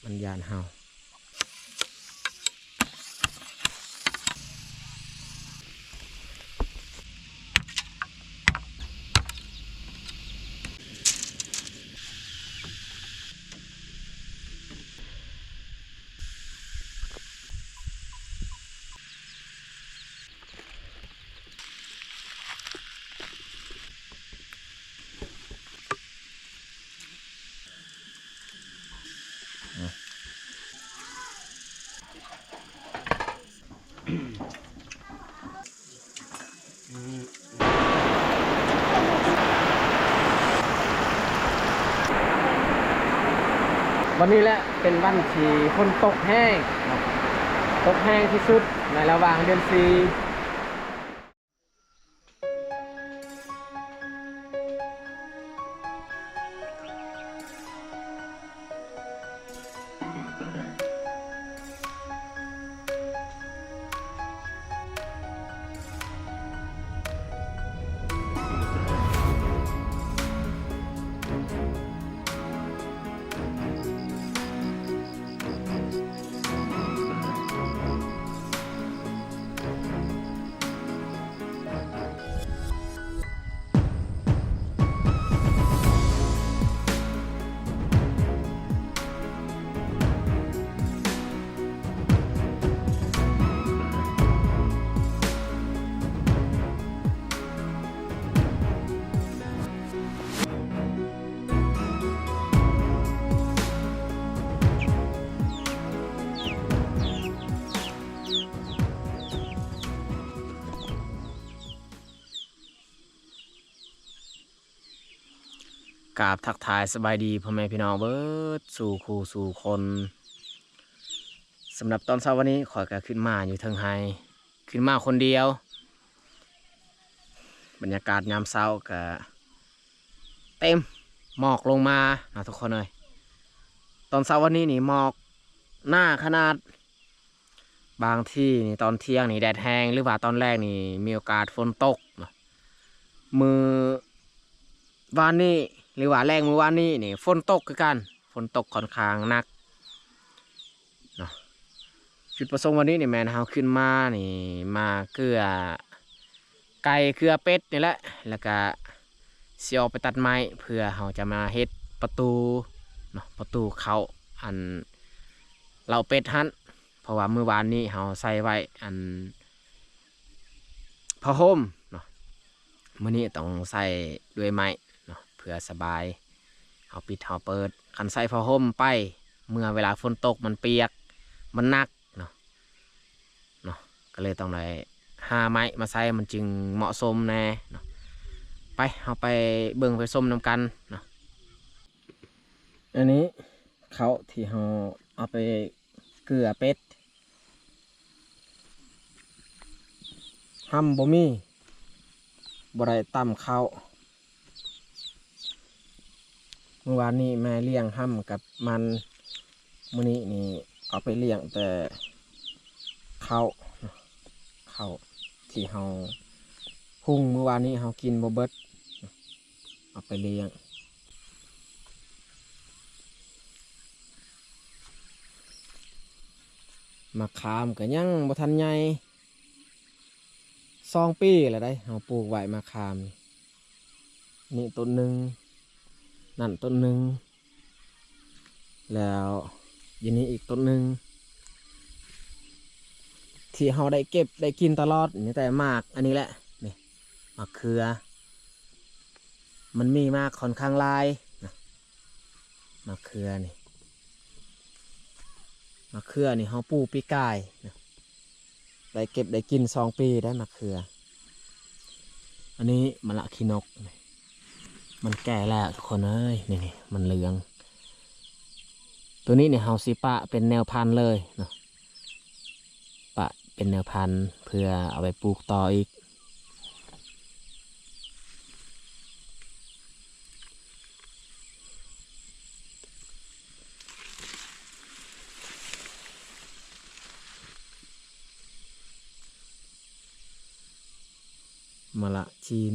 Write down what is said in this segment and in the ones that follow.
ມັນຢ້ານເຮົາ. ວັນນີ້ແຫຼະເປັນວັນທີ່ຝົນຕົກແຮງເນາະ, ຕົກແຮງທີ່ສຸດໃນລະຫວ່າງເດືອນສີ່. ກາບທັກທາຍສະບາຍດີພໍ່ແມ່ພີ່ນ້ອງເບິດສູ່ຄູ່ສູ່ຄົນ. ສຳລັບຕອນເຊົ້າວັນນີ້ ຂ້ອຍກໍຂຶ້ນມາຢູ່ເທິງໄຮ່ ຂຶ້ນມາຄົນດຽວ. ບັນຍາກາດຍາມເຊົ້າກໍເຕັມໝອກລົງມາເນາະທຸກຄົນເອີຍ. ຕອນເຊົ້າວັນນີ້ນີ້ໝອກໜາຂະໜາດ. ບາງທີນີ້ຕອນທ່ຽງນີ້ແດດແຮງ ຫຼືວ່າຕອນແລງນີ້ມີໂອກາດຝົນຕົກເນາະ. ມື້ວານນີ້ ຫຼືວ່າແລງມື້ວານນີ້ນີ້ຝົນຕົກຄືກັນ, ຝົນຕົກຂ້ອນຂ້າງໜັກເນາະ. ຈຸດປະສົງວັນນີ້ນີ້ແມ່ນເຮົາຂຶ້ນມານີ້ມາເກືອໄກ່ເກືອເປັດນີ້ແຫຼະ ແລ້ວກະຊິອອກໄປຕັດໄມ້ ເພື່ອເຮົາຈະມາເຮັດປະຕູເນາະ, ປະຕູເຂົ້າອັນເລົ້າເປັດຫັ້ນ. ເພາະວ່າມື້ວານນີ້ເຮົາໃສ່ໄວ້ອັນຜ້າຫົ່ມເນາະ, ມື້ນີ້ຕ້ອງໃສ່ດ້ວຍໄມ້ເນາະ ເພື່ອສະບາຍ ເຮົາປິດເຮົາເປີດ. ຄັນໃສ່ຜ້າຫົ່ມໄປ ເມື່ອເວລາຝົນຕົກມັນປຽກ ມັນໜັກເນາະ, ເນາະ ກໍເລີຍຕ້ອງໄດ້ຫາໄມ້ມາໃສ່ ມັນຈຶ່ງເໝາະສົມແດ່ເນາະ. ໄປ ເຮົາໄປເບິ່ງໄປຊົມນຳກັນເນາະ. ອັນນີ້ເຂົ້າທີ່ເຮົາເອົາໄປເກືອເປັດ ຫ້ຳບໍ່ມີ ບໍ່ໄດ້ຕຳເຂົ້າ. ມື້ວານນີ້ແມ່ລ້ຽງຫ້ຳກັບມັນ, ມື້ນີ້ນີ້ເອົາໄປລ້ຽງແຕ່ເຂົ້າ, ເຂົ້າທີ່ເຮົາຫຸ່ງມື້ວານນີ້ເຮົາກິນບໍ່ເບິດ. ເອົາໄປລ້ຽງ. ໝາກຂາມກໍຍັງບໍ່ທັນໃຫຍ່, ສອງປີແລ້ວໃດ໋ ເຮົາປູກໄວ້ໝາກຂາມ. ນີ້ຕົ້ນໜຶ່ງ, ນັ້ນຕົ້ນໜຶ່ງ. ແລ້ວຢູ່ນີ້ອີກຕົ້ນໜຶ່ງ ທີ່ເຮົາໄດ້ເກັບໄດ້ກິນຕະຫຼອດ ມີແຕ່ໝາກອັນນີ້ແຫຼະ ນີ້ ໝາກເຂືອ. ມັນມີໝາກຂ້ອນຂ້າງຫຼາຍນະ ໝາກເຂືອນີ້. ໝາກເຂືອນີ້ເຮົາປູກປີກາຍນະ. ໄດ້ເກັບໄດ້ກິນສອງປີໄດ໋ໝາກເຂືອ. ອັນນີ້ມະລະຂີ້ນົກ ມັນແກ່ແລ້ວທຸກຄົນເອີຍ ນີ້ໆ ມັນເຫຼືອງ. ໂຕນີ້ນີ້ເຮົາຊິປະເປັນແນວພັນເລີຍເນາະ, ປະເປັນແນວພັນເພື່ອເອົາໄປປູກຕໍ່ອີກ. ມະລະຈີນ.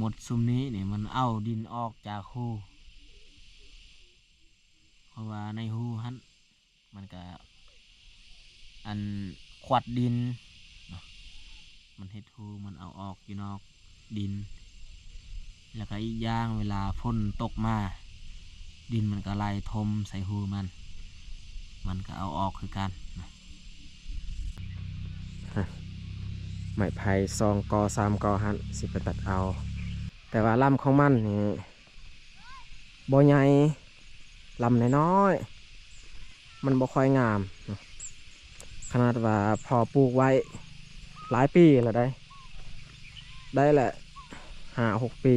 ໝົດຊຸມນີ້ນີ້ມັນເອົາດິນອອກຈາກຮູ ເພາະວ່າໃນຮູຫັ້ນ ມັນກະ ອັນ ຄວັດດິນເນາະ ມັນເຮັດຮູ ມັນເອົາອອກຢູ່ນອກດິນ ແລ້ວກະອີກຢ່າງເວລາຝົນຕົກມາ ດິນມັນກະໄຫຼຖົມໃສ່ຮູມັນ ມັນກະເອົາອອກຄືກັນເນາະ. ໄມ້ໄຜ່ສອງກໍສາມກໍຫັ້ນ ຊິໄປຕັດເອົາ ແຕ່ວ່າລຳຂອງມັນນີ້ ບໍ່ໃຫຍ່ ລຳນ້ອຍໆ ມັນບໍ່ຄ່ອຍງາມເນາະ ຂະໜາດວ່າພໍ່ປູກໄວ້ຫຼາຍປີແລ້ວໃດ໋ ໄດ້ແຫຼະ ຫ້າຫົກປີ.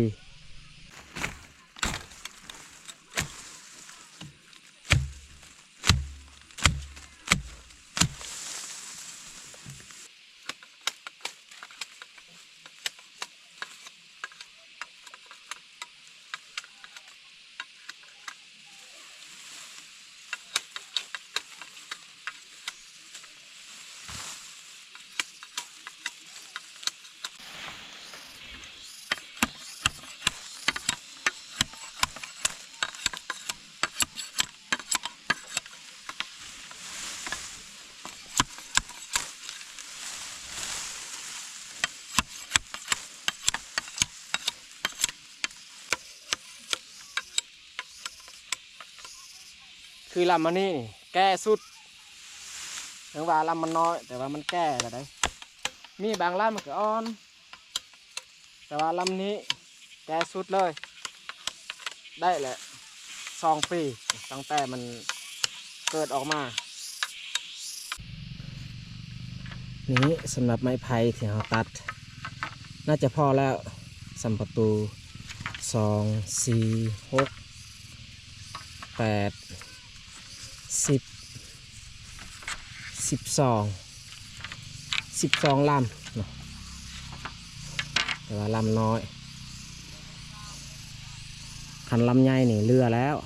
ຄືລຳອັນນີ້ນີ້ແກ່ສຸດ ເຖິງວ່າລຳມັນນ້ອຍ ແຕ່ວ່າມັນແກ່ແລ້ວໃດ໋ ມີບາງລຳມັນກໍອ່ອນ ແຕ່ວ່າລຳນີ້ແກ່ສຸດເລີຍ ໄດ້ແຫຼະ ສອງປີ ຕັ້ງແຕ່ມັນເກີດອອກມາ. ນີ້ສຳລັບໄມ້ໄຜ່ທີ່ເຮົາຕັດ ໜ້າຈະພໍແລ້ວ ສ່ຳປະຕູ ສອງ ສີ່ ຫົກ ແປດ ສິບ ສິບສອງ ສິບສອງລຳເນາະ ແຕ່ວ່າລຳນ້ອຍ ຄັນລຳໃຫຍ່ນີ້ເຫຼືອແລ້ວ.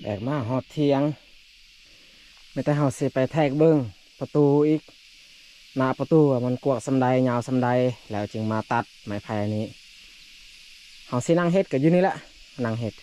ແບກມາຮອດຖຽງ ແມ່ນແຕ່ເຮົາຊິໄປແທກເບິ່ງປະຕູອີກ ໜ້າປະຕູວ່າມັນກວ້າງສ່ຳໃດ ຍາວສ່ຳໃດ ແລ້ວຈຶ່ງມາຕັດໄມ້ໄຜ່ອັນນີ້. ເຮົາຊິນັ່ງເຮັດກໍຢູ່ນີ້ແຫຼະ ນັ່ງເຮັດ.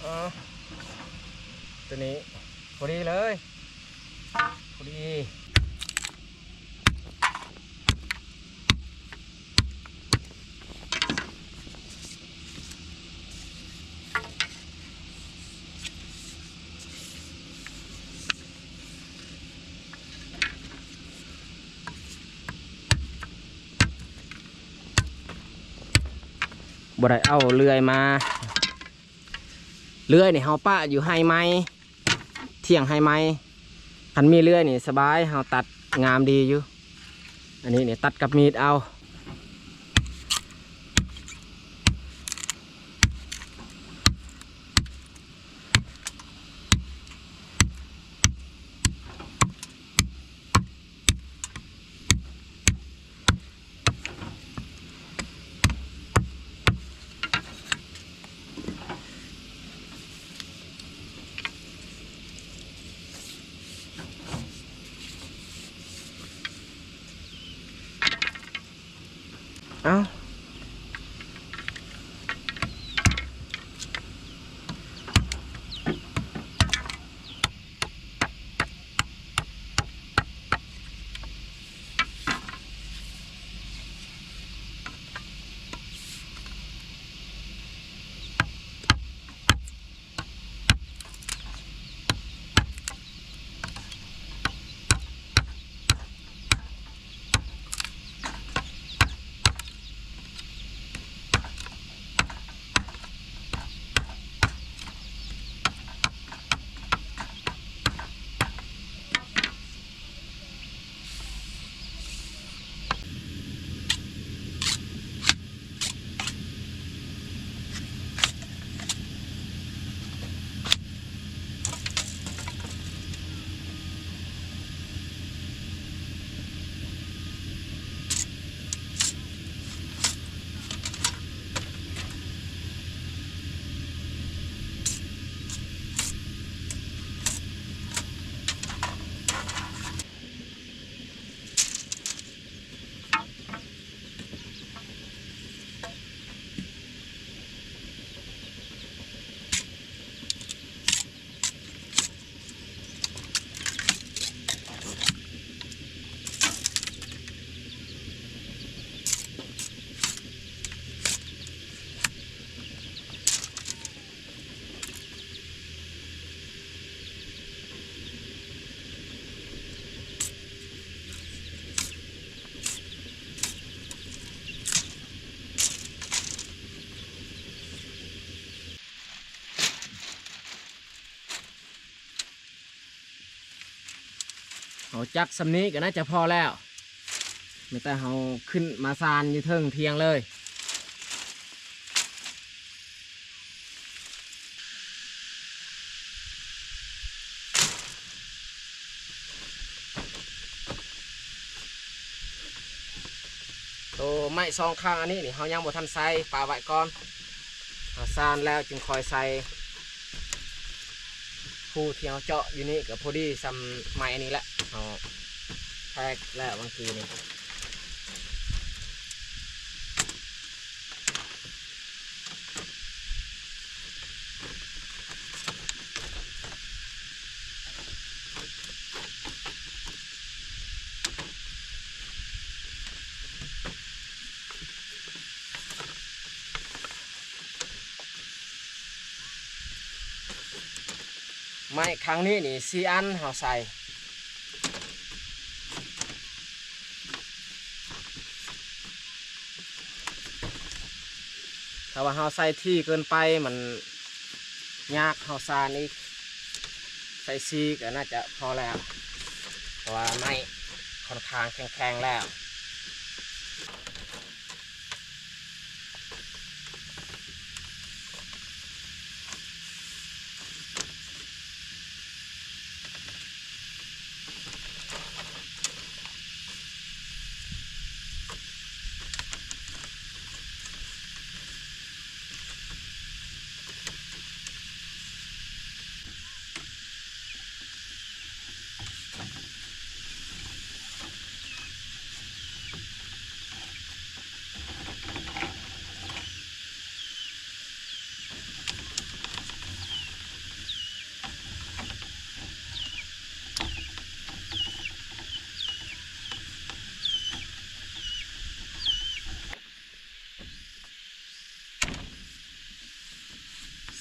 ເອີ ຕົວນີ້ພໍດີເລີຍ ພໍດີ. ບໍ່ໄດ້ເອົາເລື່ອຍມາ ເລື່ອຍນີ້ເຮົາປະຢູ່ໄຮ່ໄມ້ ຖຽງໄຮ່ໄມ້ ຄັນມີເລື່ອຍນີ້ສະບາຍ ເຮົາຕັດງາມດີຢູ່. ອັນນີ້ນີ້ຕັດກັບມີດເອົາ. ເອົ້າ. ເຮົາຈັດສ່ຳນີ້ກໍໜ້າຈະພໍແລ້ວ ມີແຕ່ເຮົາຂຶ້ນມາຊານຢູ່ເທິງພຽງເລີຍ. ໂຕໄມ້ສອງຂ້າງອັນນີ້ນີ້ ເຮົາຍັງບໍ່ທັນໃສ່ ປະໄວ້ກ່ອນ. ເຮົາຊານແລ້ວຈຶ່ງຄ່ອຍໃສ່. ຮູທີ່ເຮົາເຈາະຢູ່ນີ້ກໍພໍດີສ່ຳໄມ້ອັນນີ້ແຫຼະ ເຮົາແທກແລ້ວບາງທີນີ້. ໄມ້ຄັ້ງນີ້ນີ້ ສີ່ອັນເຮົາໃສ່. ຖ້າວ່າເຮົາໃສ່ຖີ່ເກີນໄປ ມັນຍາກເຮົາຊານອີກ. ໃສ່ສີ່ກໍໜ້າຈະພໍແລ້ວ ເພາະວ່າໄມ້ຂ້ອນຂ້າງແຂງໆແລ້ວ.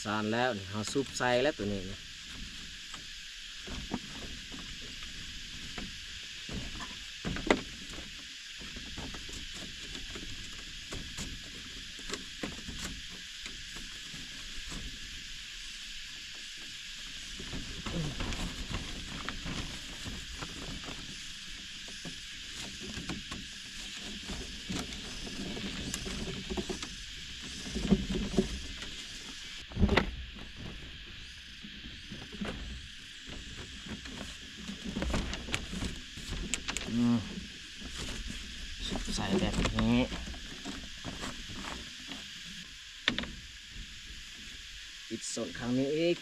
ຊານແລ້ວນີ້ ເຮົາຊຸບໃສ່ແລ້ວໂຕນີ້ນະ. ອືມ ໃສ່ແບບນີ້ ປິດສົ້ນຂ້າງນີ້ອີກ.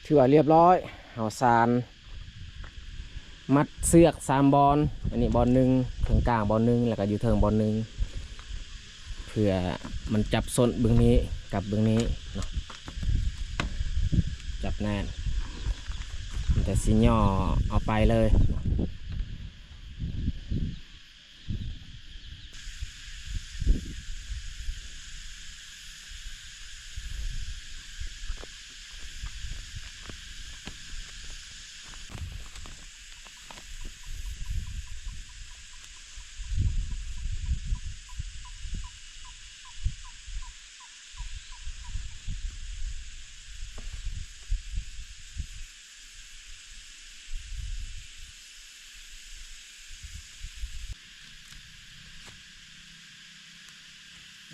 ຖືວ່າລຽບຮ້ອຍ ເຮົາສານ ມັດເຊືອກສາມບ່ອນ ອັນນີ້ບ່ອນໜຶ່ງ ເທິງກາງບ່ອນໜຶ່ງ ແລ້ວກໍຢູ່ເທິງບ່ອນໜຶ່ງ ເພື່ອມັນຈັບສົ້ນເບື້ອງນີ້ກັບເບື້ອງນີ້ເນາະ ຈັບແໜ້ນ ມັນຈະຊິຫຍໍ້ເອົາໄປເລີຍ.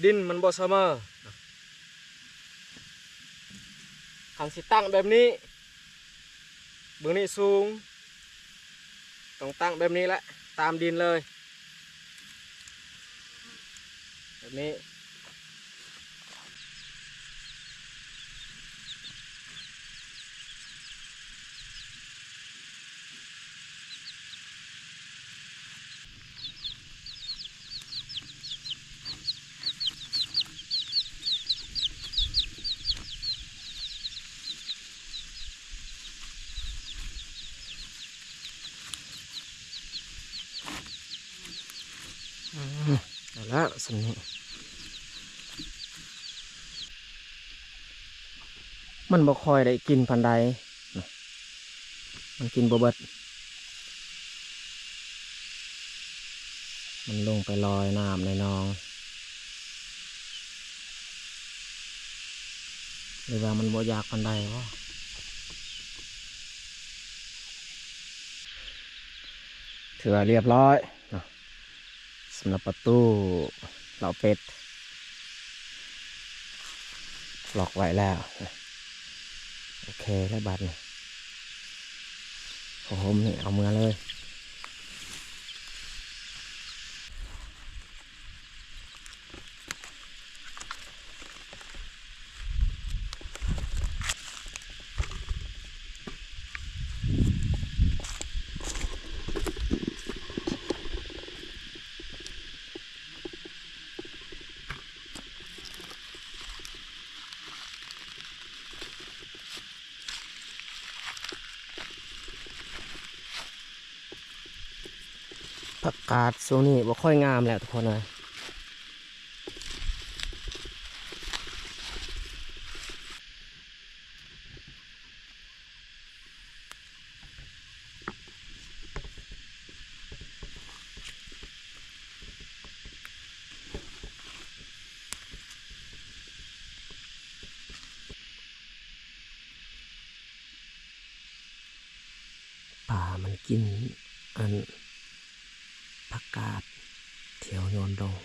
ດິນມັນບໍ່ສະເໝີ ຄັນຊິຕັ້ງແບບນີ້ ເບື້ອງນີ້ສູງ ຕ້ອງຕັ້ງແບບນີ້ແຫຼະ ຕາມດິນເລີຍ ແບບນີ້. ເ ລະສ່ຳນີ້ ມັນບໍ່ຄ່ອຍໄດ້ກິນປານໃດນະ ມັນກິນບໍ່ເບິດ ມັນລົງໄປລອຍນ້ຳໃນໜອງ ຫຼືວ່າມັນບໍ່ຢາກປານໃດບໍ? ຖືວ່າລຽບຮ້ອຍເນາະ ສຳລັບປະຕູເລາະເປັດ ລັອກໄວ້ແລ້ວ. ໂອເຄແລ້ວບາດນີ້ ຜ້າຫົ່ມນີ້ເອົາເມືອເລີຍ. ຜັກກາດຊ່ວງນີ້ບໍ່ຄ່ອຍງາມແລ້ວທຸກຄົນເອີຍ. ປາມັນກິນອັນຜັກກາດທີ່ເຮົາໂຍນລົງ.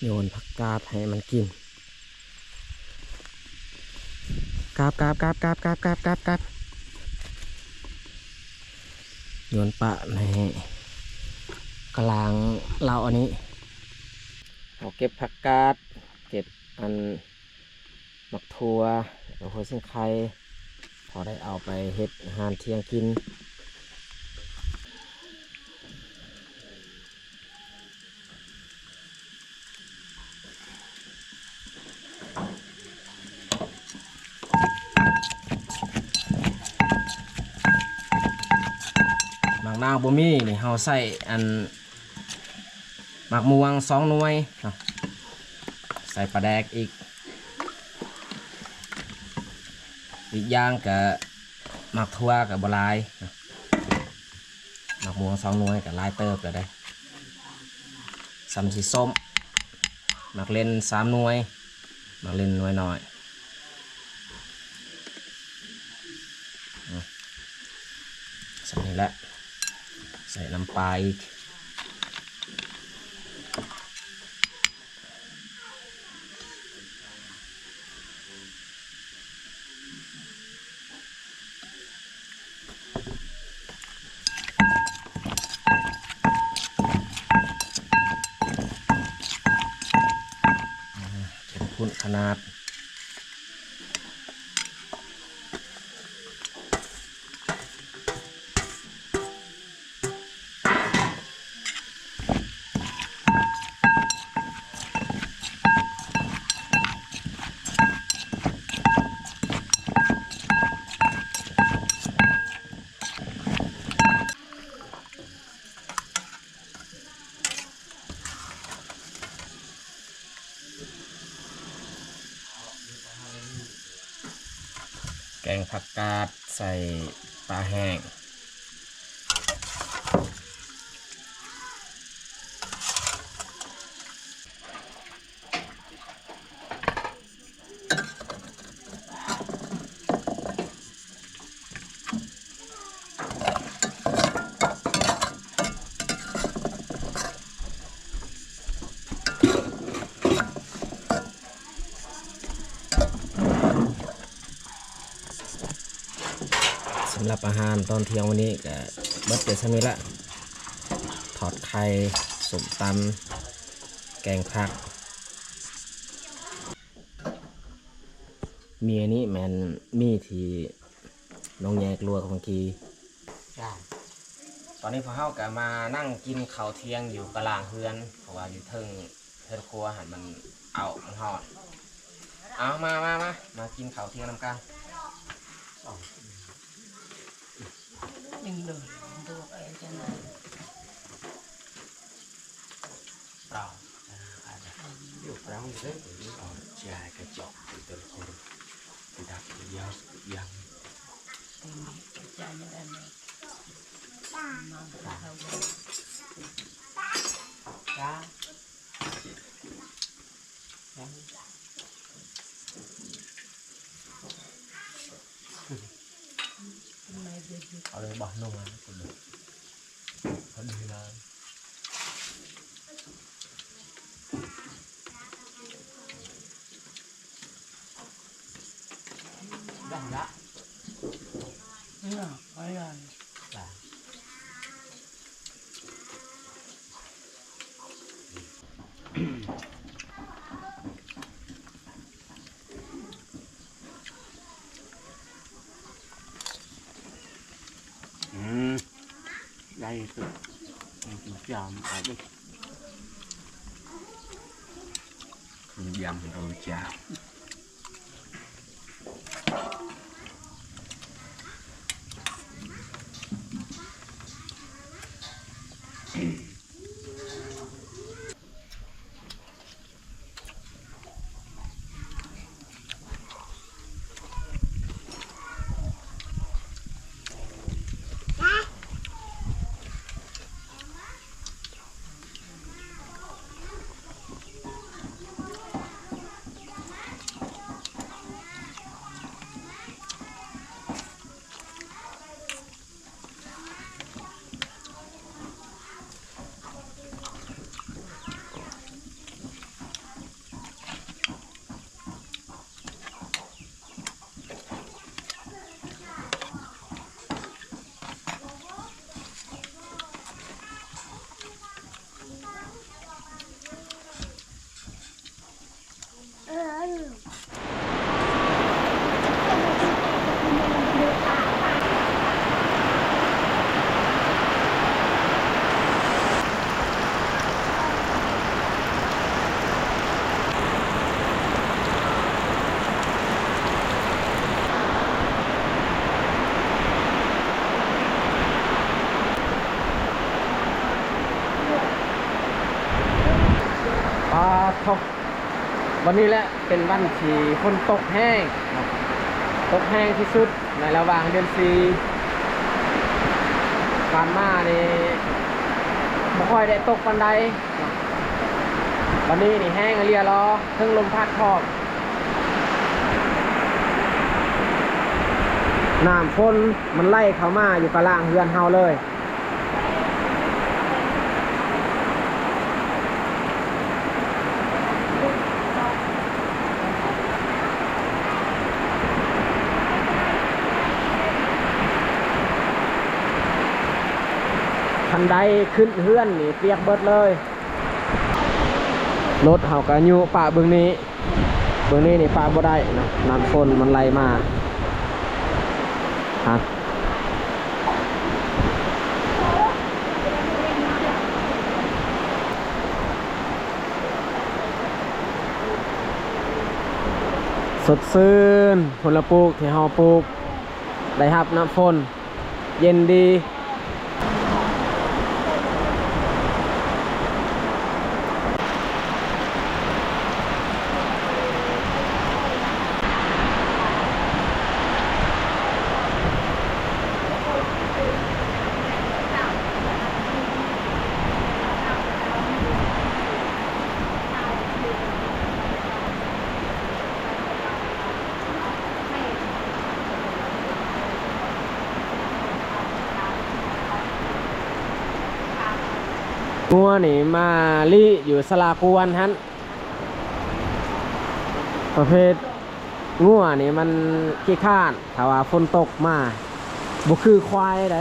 ໂຍນຜັກກາດໃຫ້ມັນກິນ. ກາບ ກາບ ກາບ ກາບ ໂຍນປະໃນກະລາງເຫຼົ້າອັນນີ້. ເຮົາເກັບຜັກກາດ ເກັບອັນ ໝາກຖົ່ວ ແລ້ວກໍຫົວຊິງໄຄ ພໍໄດ້ເອົາໄປເຮັດອາຫານທ່ຽງກິນ. ໝາກນາວບໍ່ມີນີ້ ເຮົາໃສ່ອັນ ໝາກມ່ວງສອງໜ່ວຍເນາະ ໃສ່ປາແດກອີກ ອີກຢ່າງກະໝາກຖົ່ວກະບໍ່ຫຼາຍເນາະ ໝາກມ່ວງສອງໜ່ວຍກະຫຼາຍເຕີບແລ້ວເດ້ ສ່ຳຊິສົ້ມ. ໝາກເລັ່ນສາມໜ່ວຍ ໝາກເລັ່ນໜ່ວຍນ້ອຍ ອືມ ສ່ຳນີ້ແຫຼະ ໃສ່ນ້ຳປາອີກ. ເຂັ້ມຂຸ້ນຂະໜາດ. ແກງຜັກກາດໃສ່ປາແຫ້ງ. ສຳລັບອາຫານຕອນທ່ຽງມື້ນີ້ກະເບິດໄປສ່ຳນີ້ລະ ທອດໄຂ່ ສົ້ມຕຳ ແກງຜັກ. ມີອັນນີ້ແມ່ນມີທີ່ນ້ອງແຍກລົວກເມື່ອກີ້. ຈ້າ ຕອນນີ້ພວກເຮົາກໍມານັ່ງກິນເຂົ້າທ່ຽງຢູ່ກະລ່າງເຮືອນ ເພາະວ່າຢູ່ເທິງເຮືອນຄົວຫັ້ນມັນເອົາ ມັນຮ້ອນ. ເອົາ ມາ ມາ ມາ ມາກິນເຂົ້າທ່ຽງນຳກັນ. ເອົາເລີຍບໍ່? ນົວ ພໍດີເລີຍ. ໄດ້ລະ ເອີ ໄດ້ລະ. ອືມ ໄດ້ສຸດ ກິນຈາມເອົາເດີ້ ກິນຢຳເອົາຈາມ. ປາດໂທ້ ວັນນີ້ແຫຼະເປັນວັນທີ່ຝົນຕົກແຮງເນາະ ຕົກແຮງທີ່ສຸດໃນລະຫວ່າງເດືອນສີ່ ຜ່ານມານີ້ບໍ່ຄ່ອຍໄດ້ຕົກປານໃດເນາະ. ວັນນີ້ນີ້ແຮງອີ່ຫຼີຫຼໍ ເຖິງລົມພັດພ້ອມ ນ້ຳຝົນມັນໄຫຼເຂົ້າມາຢູ່ກະລ່າງເຮືອນເຮົາເລີຍ. ຄັນໄດຂຶ້ນເຮືອນນີ້ປຽກເບິດເລີຍ. ລົດເຮົາກະຍູ້ປະເບື້ອງນີ້ ເບື້ອງນີ້ນີ້ປະບໍ່ໄດ້ເນາະ ນ້ຳຝົນມັນໄຫຼມາ. ຮະ ສົດຊື່ນ ຜົນລະປູກທີ່ເຮົາປູກ ໄດ້ຮັບນ້ຳຝົນ ເຢັນດີ. ງົວນີ້ມາລີ້ຢູ່ສາລາກວນຫັ້ນ ປະເພດງົວນີ້ມັນຂີ້ຄ້ານ ຖ້າວ່າຝົນຕົກມາ ບໍ່ຄືຄວາຍໃດ.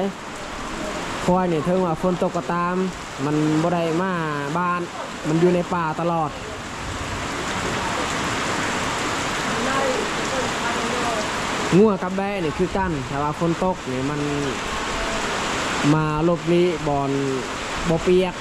ຄວາຍນີ້ເຖິງວ່າຝົນຕົກກໍຕາມ ມັນບໍ່ໄດ້ມາບ້ານ ມັນຢູ່ໃນປ່າຕະຫຼອດ. ງົວກັບແບ້ນີ້ຄືກັນ ຖ້າວ່າຝົນຕົກນີ້ມັນມາຫຼົບຫຼີ່ບ່ອນບໍ່ປຽກ.